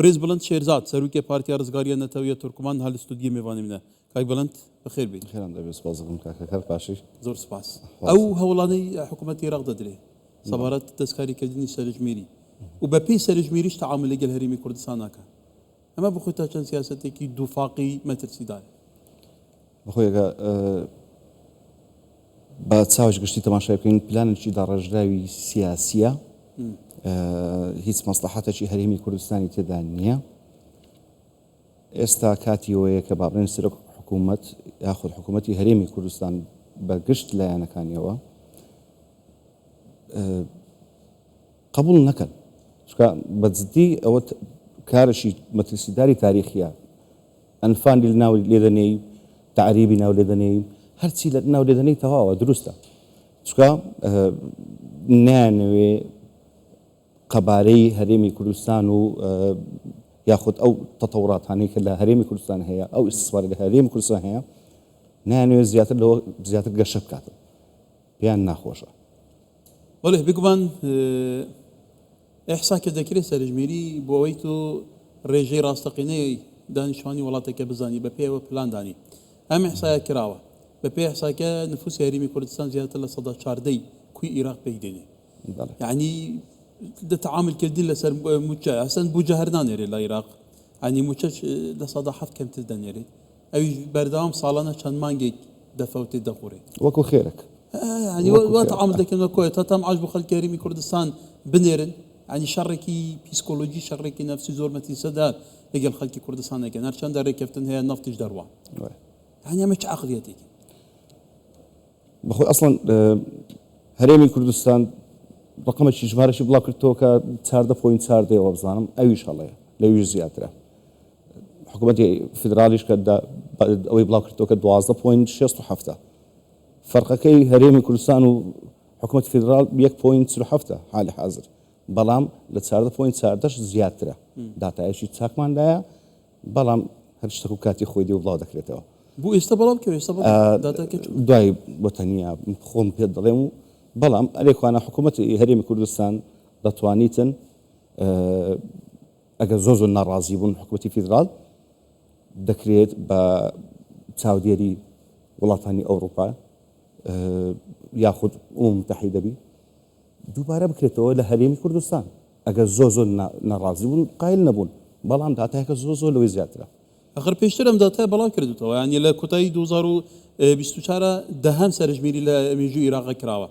برێز بڵند شێرزاد، سەروکێ پارتیا ڕزگاریە نەتەویە تورکمان هە لە ستودیێ مێڤانێ منە. کاک بڵند بەخێر بێی. خێران دەبێ سپاس دەکەم کاکە کار باشی. زۆر سپاس. ئەو هەوڵانەی حکوومەتی ئێراق دەدرێ سەبارەت دەستکاریکردنی سەرژمێری و بە پێی سەرژمێریش تەعامول لەگەل هەرێمی کوردستان ناکا. ئەمە بخۆی تا چەند سیاسەتێکی دووفاقی مەترسیدارە؟ بەخۆی ئەگە بە چاوێکی گشتی تەماشای بکەین پلانێکی داڕێژراوی سیاسیە هیچ مەسلحەتێکی هەرێمی کوردستانی تێدا نییە ئێستا کاتی ئەوەیە کە با بڵێن سەرۆک حکوومەت یاخود حکوومەتی هەرێمی کوردستان بە گشت لایەنەکانیەوە قبول نەکەن چکە بە جدی ئەوە کارشی مەترسیداری تاریخیە ئەنفال ناو لێ دەنێی، تەعریبی ناو لێ دەنێی، هەرچی لە ناو لێ دەنێی تەواوە دروستە. چونکە نایانەوێ قەبارەی هەرێمی کوردستان و یاخود ئەو تەتەوڕاتانەی کە لە هەرێمی کوردستان هەیە، ئەو ئیستیسمارە لە هەرێمی کوردستان هەیە، نایانەوێ زیاتر لەوە زیاتر گەشە بکاتن. پێیان ناخۆشە. بەڵێ بێگومان ئیحسا کە دەکرێت سەرژمێری بۆ ئەوەی تۆ ڕێژەی ڕاستەقینەی دانیشتوانی وڵاتەکە بزانی بە پێی ئەوە پلان دانی ئەم ئیحسایە کراوە بە پێی ئیحساکە نفوسی هەرێمی کوردستان زیاتر لە 14% کوی ئیراق پێک دێنێ یعنی دە تعامل کردن لەسەر موچە ئەسەن بوجە هەر نانێرێت لە عیراق ینی موچە 7% کەمتر دەنێرێت ئەویش بەردەوام ساڵانە چەند مانگێک دەفەوتێت دەخورێت. وەکو خێرەک. یانی وا تەعامول دەکەن وەک کۆیە تا تام عاش بۆ خەلکی هەرێمی کوردستان بنێرن یانی شەڕێکی پیسکۆلۆجی شەڕێکی نەفسی زۆر مەترسیدار لەگەڵ خەلکی کوردستان دەکەن هەرچەندە رێککەفتن هەیە نەفتیش دەڕوا یانی ئەمە چ عەقڵیەتێکی؟ بەخۆی ئەسڵەن هەرێمی کوردستان ڕقمێکی ژمارەشی بڵاو کردەوە کە چاردە point چاردەیەوە بزانم ئەویش هەڵەیە لەویش زیاترە حکوومەتی فیدراڵیش کە ئەوەی بڵاو کردەوە کە دوازدە point شێست و حەفتە فەرقەکەی هەرێمی کوردستان و حکوومەت فیدراڵ یەک point چل و حەفتە حالی حاضر بەڵام لە چاردە point چاردەش زیاترە داتایەکی چاکمان لایە بەڵام هەر شتەک و کاتی خۆی دێ و بڵاو دەکرێتەوە. بۆ ئێستا بڵاو بکەوە ئێستا بڵاو داتاکە چۆن؟ دوای بۆ تەنیا خۆم پێت دەڵێم و بەڵام ئەرێکوانە حکوومەتی هەرێمی کوردستان دەتوانیتن ئەگەر زۆر زۆر ناڕازی بوون حکوومەتی فیدراڵ دەکرێت بە چاودێری وڵاتانی ئەوروپا یاخود ئومم متحیدە بی دووبارە بکرێتەوە لە هەرێمی کوردستان ئەگەر زۆر زۆر ناڕازی بوون قایل نەبوون بەڵام داتایەکە زۆر زۆر لەوەی زیاترە. ئەخر پێشتر ئەم داتایە بەڵاو کردوتەوە یانی لە کۆتایی 2024 دەهەم سەرژمێری لە مێژووی ئیراق کراوە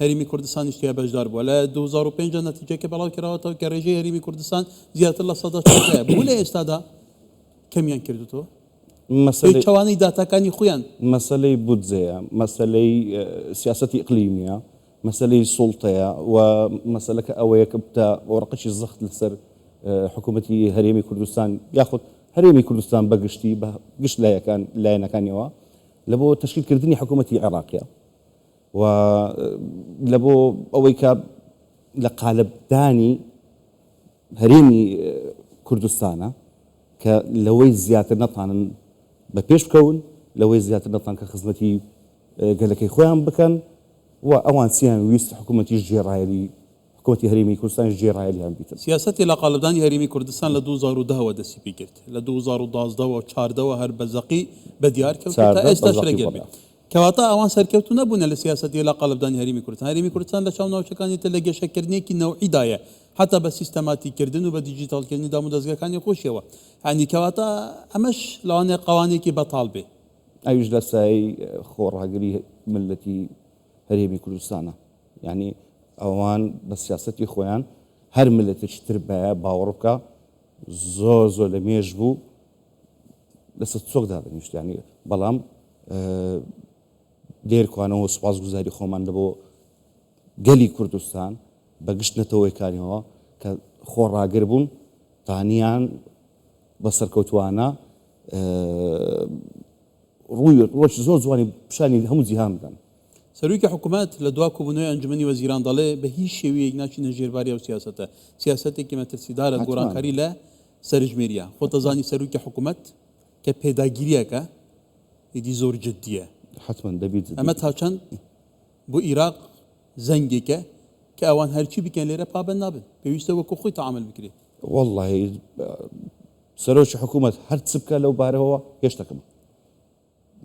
هەرێمی کوردستانیش تیا بەشدار بووە لە 2005 نەتیجەکە بەڵاو کراوەتەوە کە ڕێژەی هەرێمی کوردستان زیاتر لە 14% بوو لە ئێستادا کەمیان کردوتەوە مەسەلەی پێچەوانەی داتاکانی خۆیان. مەسەلەی بودجەیە، مەسەلەی سیاسەتی ئیقلیمیە، مەسەلەی سوڵتەیە و مەسەلەکە ئەوەیە کە بتە وەڕقەکی زەخت لەسەر حکوومەتی هەرێمی کوردستان یاخود هەرێمی کوردستان بە گشتی بە گشت لایەکان لایەنەکانیەوە لە بۆ تەشکیلکردنی حکوومەتی عێراقیە و لە بۆ ئەوەی کە لە قالبدانی هەرێمی کوردستانە کە لەوەی زیاتر نەتانن بە پێش بکەون لەوەی زیاتر نەتان کە خزمەتی گەلەکەی خۆیان بکەن و ئەوان چیان ویست حکوومەتیش جێڕایەلی حکوومەتی هەرێمی کوردستانیش جێڕایەلیان بیتن. سیاسەتی لەقاڵبدانی هەرێمی کوردستان لە 2010 وە دەستی پێ کرد، لە 2012 وە 14 وە هەر بە زەقی بە دیار کەوت و تا چاردە بە ئێستاش زەقی لەگەل بێ. بەڵێ. کەواتە ئەوان سەرکەوتوو نەبوونە لە سیاسەتی لەقاڵبدانی هەرێمی کوردستان. هەرێمی کوردستان لە چاو ناوچەکانی تر لە گەشەکردنێکی نەوعیدایە، حەتا بە سیستەماتیککردن و بە دیجیتاڵکردنی دامودەزگاکانی خۆشیەوە. یانی کەواتە ئەمەش لەوانەیە قەوانێکی بەتاڵ بێ. ئەویش لە سایەی خۆڕاگری میللەتی هەرێمی کوردستانە. یانی ئەوان بە سیاسەتی خۆیان هەر میللەتێکی تر بایە باوەڕ بکە زۆر زۆر لە مێژ بوو لەسەر چۆک دادەنیشت یانی بەڵام لێرکوانەوە سوپاسگوزاری خۆمان لە بۆ گەلی کوردستان بە گشت نەتەوەیەکانیەوە کە خۆڕاگر بوون تانیان بە سەرکەوتوانە ڕووی ڕۆژی زۆر جوانی پیشانی هەموو جیهان بدەن. سەرۆکی حکومەت لە دوا کۆبوونەوەی ئەنجومەنی وەزیران دەڵێ بە هیچ شێوەیەک ناچینە ژێرباری ئەو سیاسەتە، سیاسەتێکی مەترسیدارە گۆڕانکاری لە سەرژمێریە. خۆت دەزانی سەرۆکی حکومەت کە پێداگیریەکە ئیدی زۆر جدیە. حەتمەن دەبی جدی ئەمە بی. تا چەند بۆ ئیراق زەنگێکە کە ئەوان هەرچی بکەن لێرە پابەند نابن، پێویستە وەکو خۆی تەعامل بکرێت. وەڵڵاهی سەرۆکی حکوومەت هەر چ بکە لەو بارەوە هێشتەکەم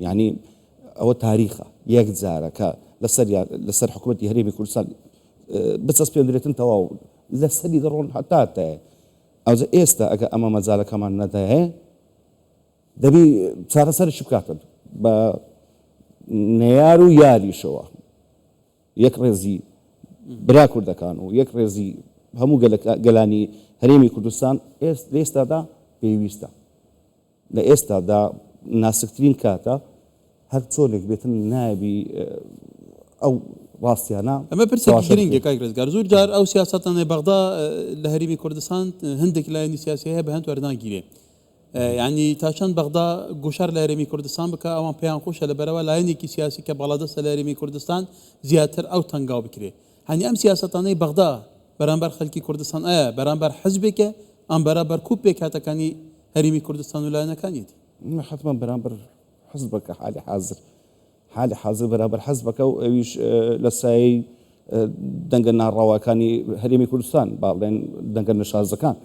یعنی ئەوە تاریخە یەک جارە کە لەسەر لەسەر حکوومەتی هەرێمی کوردستان بچەسپێندرێتن تەواو لەسەری دەڕۆن هەتا تایە ئەوجا ئێستا ئەگە ئەمە مەجالەکەمان نەدایە دەبی چارەسەرشی بکاتن بە نەیار و یاریشەوە یەک ڕێزی برا کوردەکان و یەک ڕێزی هەموو گەلانی هەرێمی کوردستان لە ئێستادا پێویستە. لە ئێستادا ناسکترین کاتە، هەر چۆنێک بێتن نابی ئەو ڕاستیانە ئەمە پرسێکی تەواشە گرنگە بکرێت. کاک ڕزگار، زۆر جار ئەو سیاسەتانەی بەغدا لە هەرێمی کوردستان هەندێک لایەنی سیاسی هەیە بە هەند وەرناگیرێ. یانی تا چەند بەغدا گوشار لە هەرێمی کوردستان بکا ئەوان پێیان خۆشە لەبەرئەوە لایەنێکی سیاسی کە باڵادەستە لە هەرێمی کوردستان زیاتر ئەو تەنگاو بکرێ. هەنی ئەم سیاسەتانەی بەغدا بەرامبەر خەلکی کوردستان ئایا بەرامبەر حزبێکە ئان بەرابەر کو پێکهاتەکانی هەرێمی کوردستان و لایەنەکانیەتی؟ حەتمەن بەرامبەر حزبەکە حالی حازر حالی حازر بەرامبەر حزبەکە و ئەویش لە سایەی دەنگە ناڕەواکانی هەرێمی کوردستان با بڵێن دەنگە نەشازەکان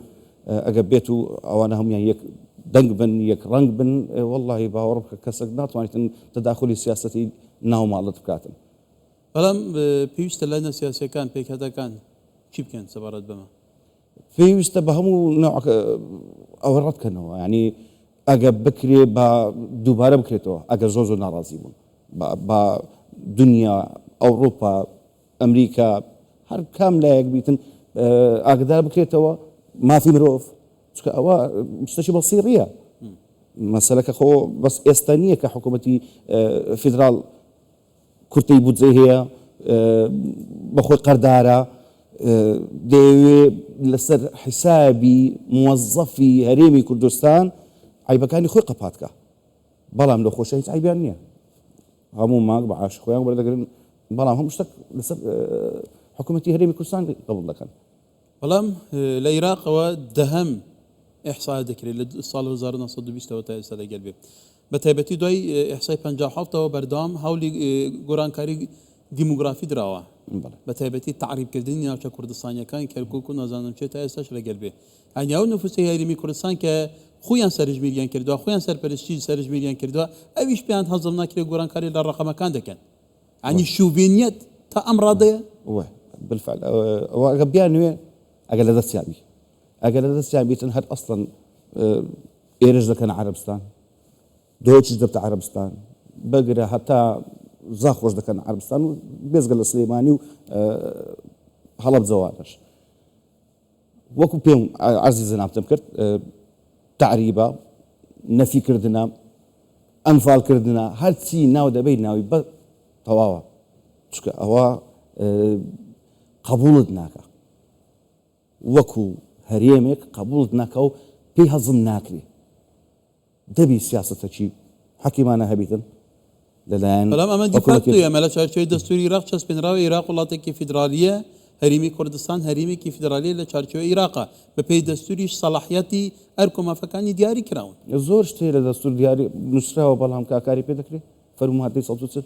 ئەگەر بێت و ئەوانە هەمویان یەک دەنگ بن یەک ڕەنگ بن وەڵڵاهی باوەڕ بکە کەسێک ناتوانێتن تەداخولی سیاسەتی ناو ماڵت بکاتن. بەڵام پێویستە لایەنە سیاسیەکان پێکهاتەکان چی بکەن سەبارەت بەمە؟ پێویستە بە هەموو نەوعەک ئەوە ڕەت کەنەوە یانی ئەگە بکرێ با دووبارە بکرێتەوە ئەگە زۆر زۆر ناڕازی بوون با دنیا ئەوڕوپا ئەمریکا هەر کام لایەک بیتن ئاگدار بکرێتەوە مافی مرۆڤ چکە ئەوە شتێکی بەسیڕیە مەسەلەکە خۆ بەس ئێستا نییە کە حکوومەتی فیدراڵ کورتەی بودجەی هەیە، بەخۆی قەردارە، دەیەوێ لەسەر حیسابی موەزەفی هەرێمی کوردستان عەیبەکانی خۆی قەپات کا، بەڵام لە خۆشیان هیچ عەیبیان نییە، هەموو مانگ معاشی خۆیان وەردەگرن، بەڵام هەموو شتەک لەسەر حکوومەتی هەرێمی کوردستان قبوڵ دەکەن. بەڵام لە ئیراقەوە دەهەم ئیحسایە دەکرێت لە ساڵ 1920 ەوە تا ئێستا لەگەل بێ بە تایبەتی دوای ئیحسای 57 ەوە بەردەوام هەولی گۆرانکاری دیموگرافی دراوە بە تایبەتی تەعریبکردنی ناوچە کوردستانیەکان کەرکوک و نازانم چێ تا ئێستاش لەگەل بێ هەنی ئەو نفوسەی هەرێمی کوردستان کە خۆیان سەرژمیریان کردووە خۆیان سەرپەرشتی سەرژمیریان کردووە ئەویش پێیان هەزم ناکرێت گۆرانکاری لە ڕەقەمەکان دەکەن یانی شوڤێنیەت تا ئەم ڕادەیە؟ وە بالفعل ئەوە ئەگە بیانوێ ئەگەر لە دەستیان بی ئەگەر لە دەستیان بیتن هەر ئەسڵەن ئێرش دەکەنە عەرەبستان دۆچش دەبتە عەرەبستان بگرە هەتا زاخۆش دەکەن عەرەبستان و بێزگە لە سلێمانی و هەڵەبجەوانەش وەکو پێم عەرزی جەنابتم کرد تەعریبە، نەفی کردنە، ئەنفال کردنە، هەرچی ناو دەبەی ناوی بە تەواوە، چونکە ئەوە قبوڵت ناکا وەکو هەرێمێک قبوڵت ناکا و پێی هەزم ناکرێ. دەبی سیاسەتەکی حەکیمانە هەبیتن لەلایەن بەڵام ئەمە حکومەتی دیفاکتۆیە، ئەمە لە چوارچێوەی دەستووری ئیراق چەسپێنراوە، ئیراق وڵاتێکی فیدراڵییە، هەرێمی کوردستان هەرێمێکی فیدراڵییە لە چوارچێوەی ئیراقە، بەپێی دەستووریش سەڵاحیەتی ئەرک و مافەکانی دیاری کراون. زۆر شت هەیە لە دەستوور دیاری نووسراوە بەڵام کا کاری پێ دەکرێ؟ فەرموو مادەی 140.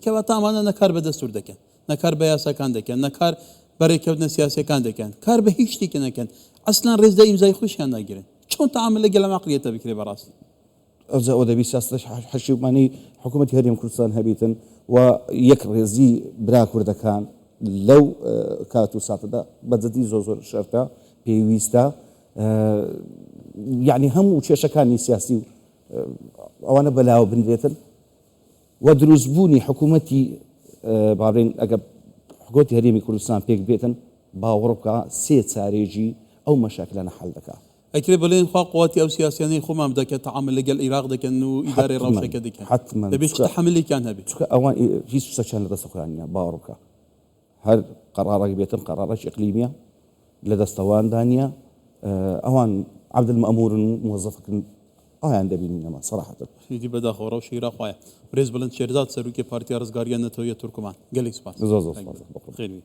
کەواتە ئەمانە نە کار بە دەستوور دەکەن، نە کار بە یاساکان دەکەن، نە کار بە رێککەوتنە سیاسیەکان دەکەن، کار بە هیچ شتێکی نەکەن، ئەسلەن رێز لە ئیمزای خۆشیان ناگرن. چۆن تەعامول لەگەل ئەم عەقلیەتە بکرێ بەڕاستی؟ ئەوجا ئەوە دەبی سیاسەتە حەشیمانەی حکوومەتی هەرێم کوردستان هەبیتن و یەک ڕێزی برا کوردەکان لەو کات و ساتەدا بە جدی زۆر زۆر شەرتە پێویستە یعنی هەموو کێشەکانی سیاسی و ئەوانە بەلاوە بنرێتن و دروستبوونی حکوومەتی با بڵێین ئەگەر حکوومەتی هەرێمی کوردستان پێک بێتن باوەڕ بکە سێ چارێکی ئەو مەشاکلانە حەل دەکا. ئەکرێ بڵێین خوا قوتی ئەو سیاسیانەی خۆمان بدا کە تەعامول لەگەل ئیراق دەکەن و ئیدارەی حەتمەن ڕەوشەکە دەکەن حەتمەن دەبێ چ چونکە تەحەمولێکیان هەبێ. چونکە ئەوان هیچ شتەکیان لە دەست خۆیان نییە باوەڕ بکە هەر قەڕاڕێک بێتن قەڕاڕێکی ئیقلیمیە لە دەستەواندا نییە ئەوان عەبدل مەئمورن و موەزەفەکن ئەویان دەبینینەوە سەراحەتەن. ئیدی بەداخەوە ڕەوشی ئیراق وایە. برێز بڵند شێرزاد سەروکی پارتیا ڕزگاریە نەتەوەیە تورکمان. گەلێک سوپاس. زۆر زۆر سوپاس. خێر بی.